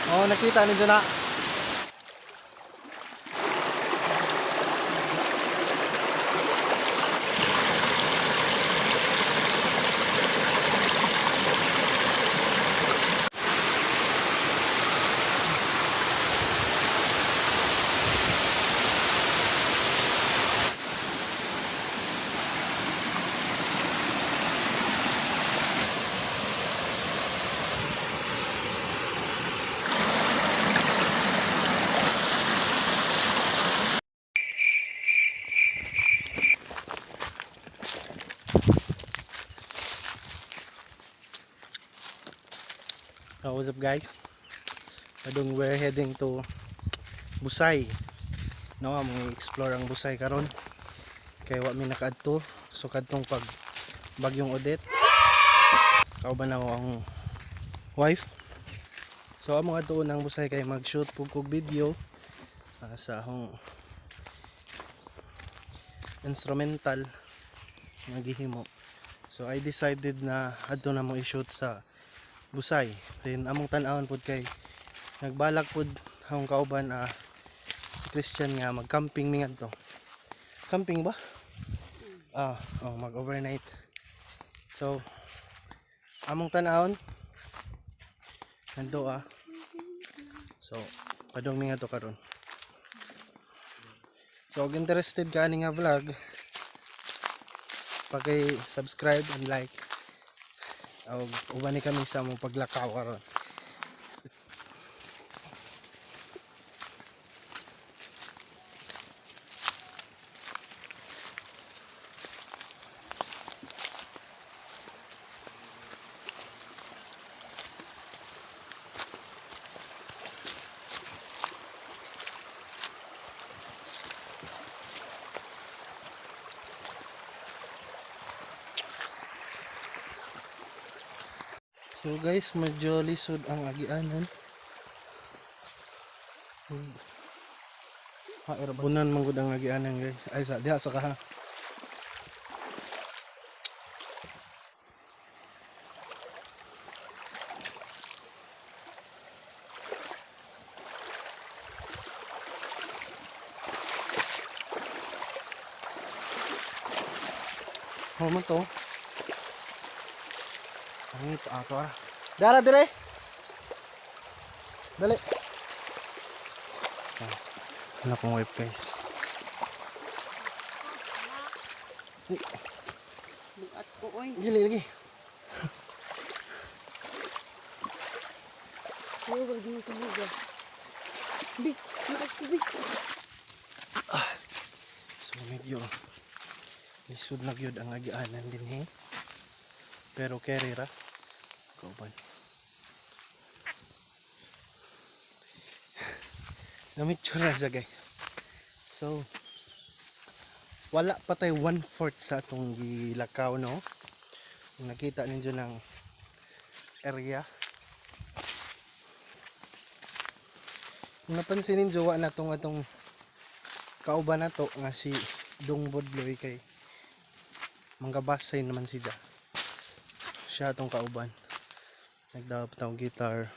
Oh, nakita ninyo na. Oh, what's up, guys? Padung we're heading to Busay. No, among explore ang Busay karon. Kay wa mi nakaadto, so kadtong pag bagyong Odette. Kauban ako ang wife. So among adtuon ang Busay kay mag-shoot pug kog video sa akong instrumental nga gihimo. So I decided na adto na mo i-shoot sa Busay. Then among tan-awon pud kay nagbalak pud akong kauban, si Christian, nga mag-camping mi ngadto. Camping ba? Oh, mag-overnight. So among tan-awon nando. So padung mi ngadto karon. So kung interested ka ani nga vlog, paki-subscribe and like. Og uban ni kami sa among paglakaw karon. So guys, medyo lisod ang agianan. Bunan man gud ang agianan, guys. Ay, sa diha sa kaha. Oh, man to. Ang ito ato ara. Dara dire. Dali. Ah, ano kong wife, guys. Di, Buat ko oy. dili lagi. Ay, wag mo tumuga. Bi, buat ko bi. So medyo lisod na gyud ang agianan din eh. Pero carry ra. Kauban. Namitsura siya, guys. So wala pa tayo one-fourth sa atong gilakaw, no. Kung nakita ninyo ng area. Kung napansin ninyo, wa na tong atong kauban na to nga si Dong Bodloy kay manggabasay naman siya. Siya atong kauban. Nagdawap tawag guitar.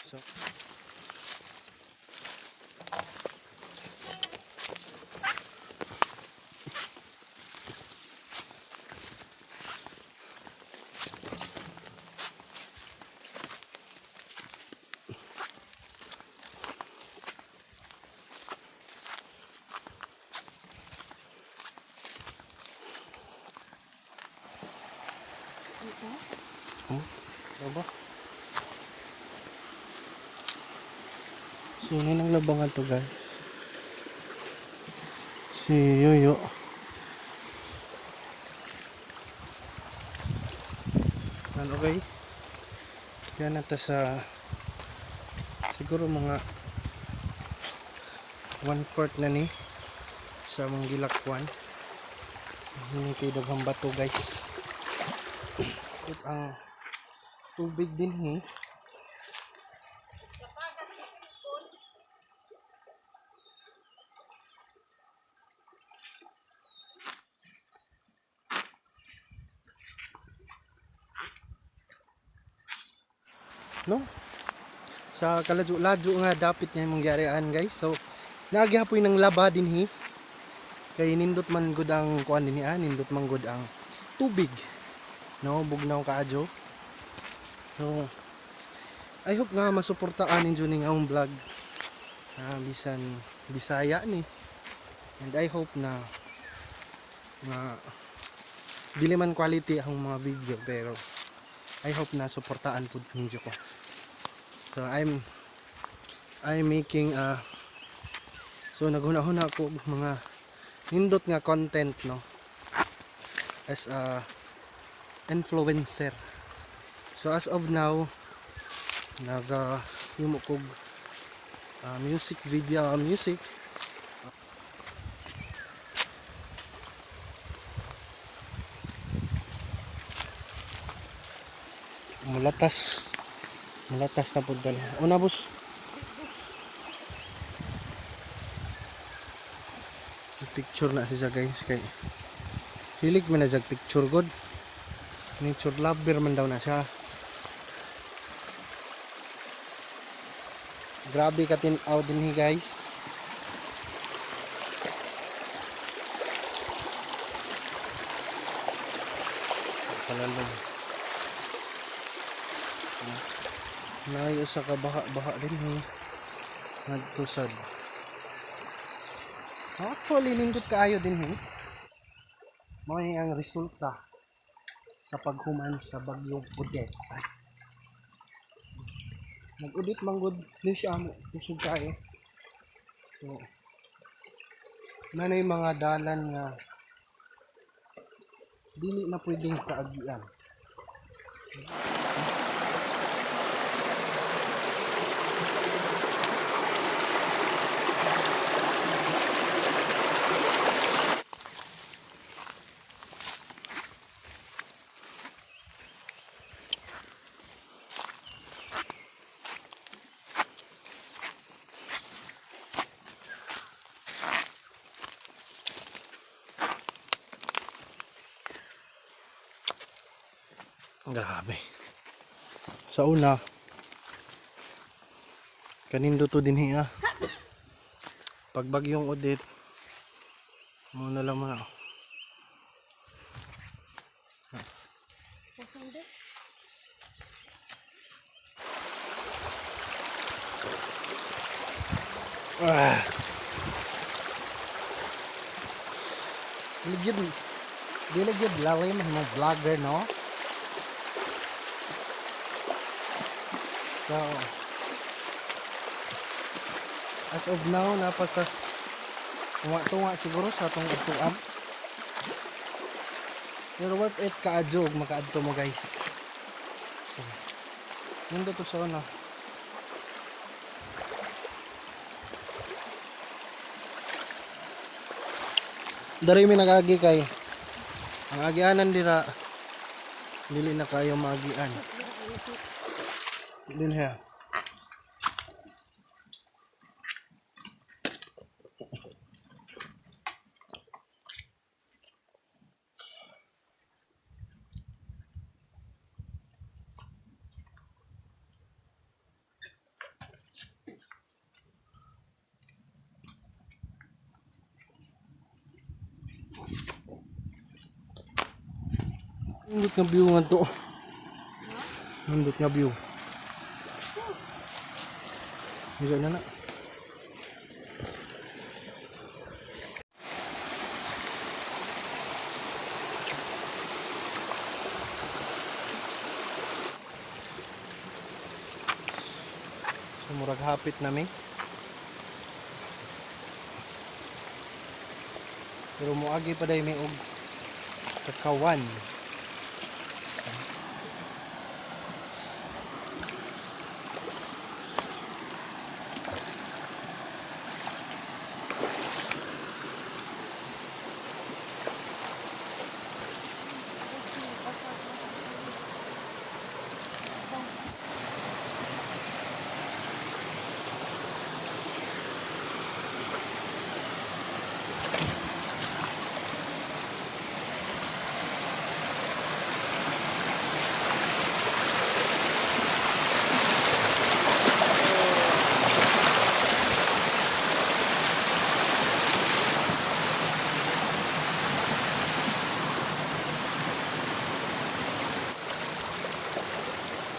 So Ano ba? So, yun ang labangan to, guys. Si Yoyo. Ano, okay? Yan na ta sa siguro mga 1/4 na ni sa among gilakwan. Hindi kay daghang bato, guys. Ang tubig din eh. No? Sa kaladyo-ladyo nga dapit nga imong giarian, guys. So naagyapoy ng laba dinhi. Kay nindot man gud ang kuan dinhi ah, nindot man gud ang tubig. No, bugnaw kaadyo. So I hope nga masuportaan ninyo ning among vlog. Ah, bisan Bisaya ni. And I hope na nga dili man quality ang mga video, pero I hope na suportaan pud ninyo ko. So I'm making so naghuna-huna ko og mga nindot nga content, no, as a influencer. So as of now, naga himo kog music video, music. Mulatas, mulatas na pud dali. Una, boss. Picture na siya, guys, kay hilig man na siya picture god. Nature lover man daw na siya. Grabe ka tin-aw dinhi, guys. Kalalong. Naay usa ka baha-baha dinhi. Nagtusad. Actually, nindot kaayo dinhi. Mao ni ang resulta sa paghuman sa bagyong Odette. Nag-udit man gud ni siya amo, kusog kaayo. So, nanay mga dalan nga dili na pwedeng kaagian. Grabe. Sa una, kanindo to dinhi ah. Pag bagyong Odette, muna lang muna. Pasang de. Ah. Dili gyud, dili gyud lalim mo vlogger, no? So, as of now, napatas tunga-tunga siguro sa atong adtuan. Pero worth it kaadyo og makaadto mo, guys. So, nindot to sa una. Dari mi nag-agi kay ang agianan dira dili na kayo maagian. Din ha. Nindot nga view nga to. Nindot nga view. Hindi na na. So murag hapit na mi. Pero moagi pa day mi og kakawan.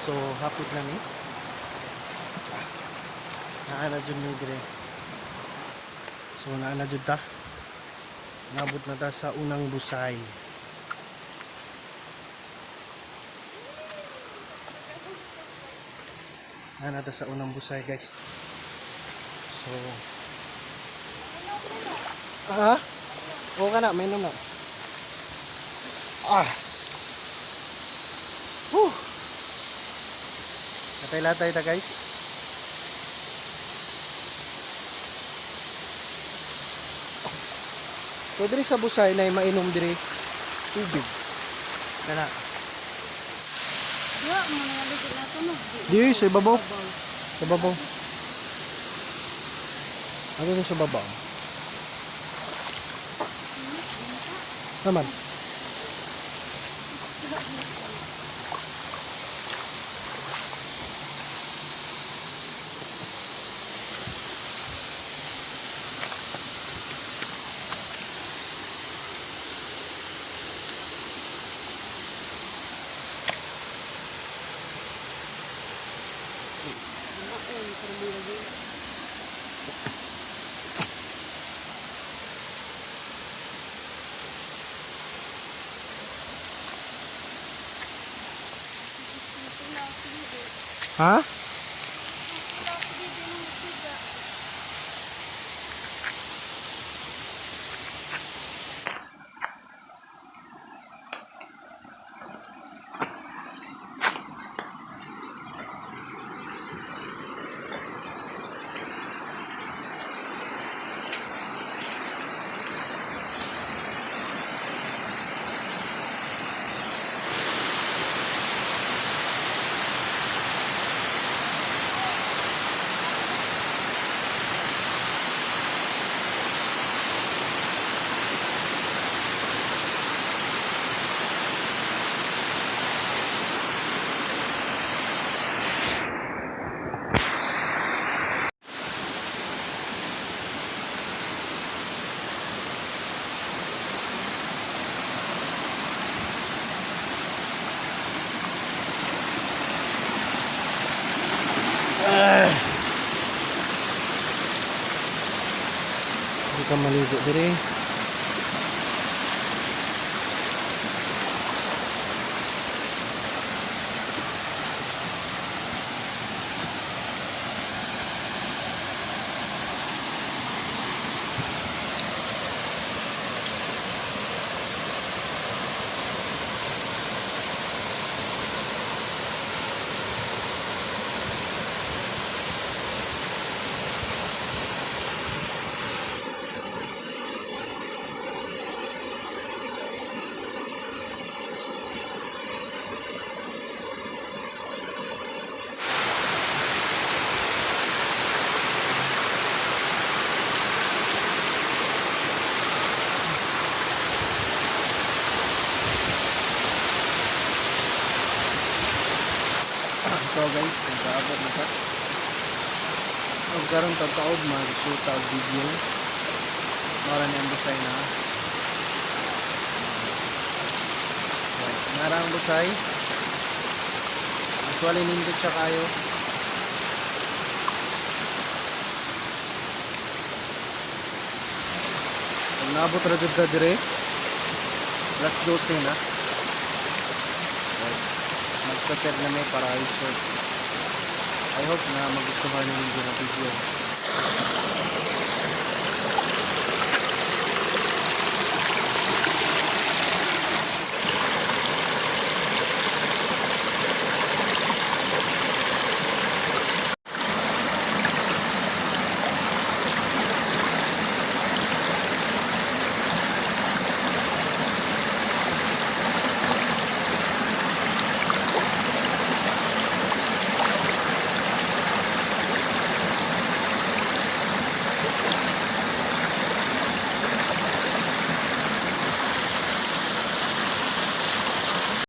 So hapit na mi. Naa na jud mi dire. So naa na jud ta. Nabot na ta sa unang busay. Naa na ta sa unang busay, guys. So Ah? Oo ka na, may na. Ah. Whew. Latay-latay ta, guys. So diri sa busay na mainom diri tubig. Kana. Wa mo na lagi na tunog. Diri sa ibabaw. Sa babaw. Ano na sa babaw? Naman. Ha? Hindi ka maligo dire. So guys, nakaabot na ta. Og karon tagtaob mag-shoot og video. Mara ni ang busay na. So, nara ang busay. Actually nindot siya kayo. Pag naabot ra jud ka dire, alas 12 na. Mag-prepare na may para i-shoot. I hope na magustuhan ninyo na video.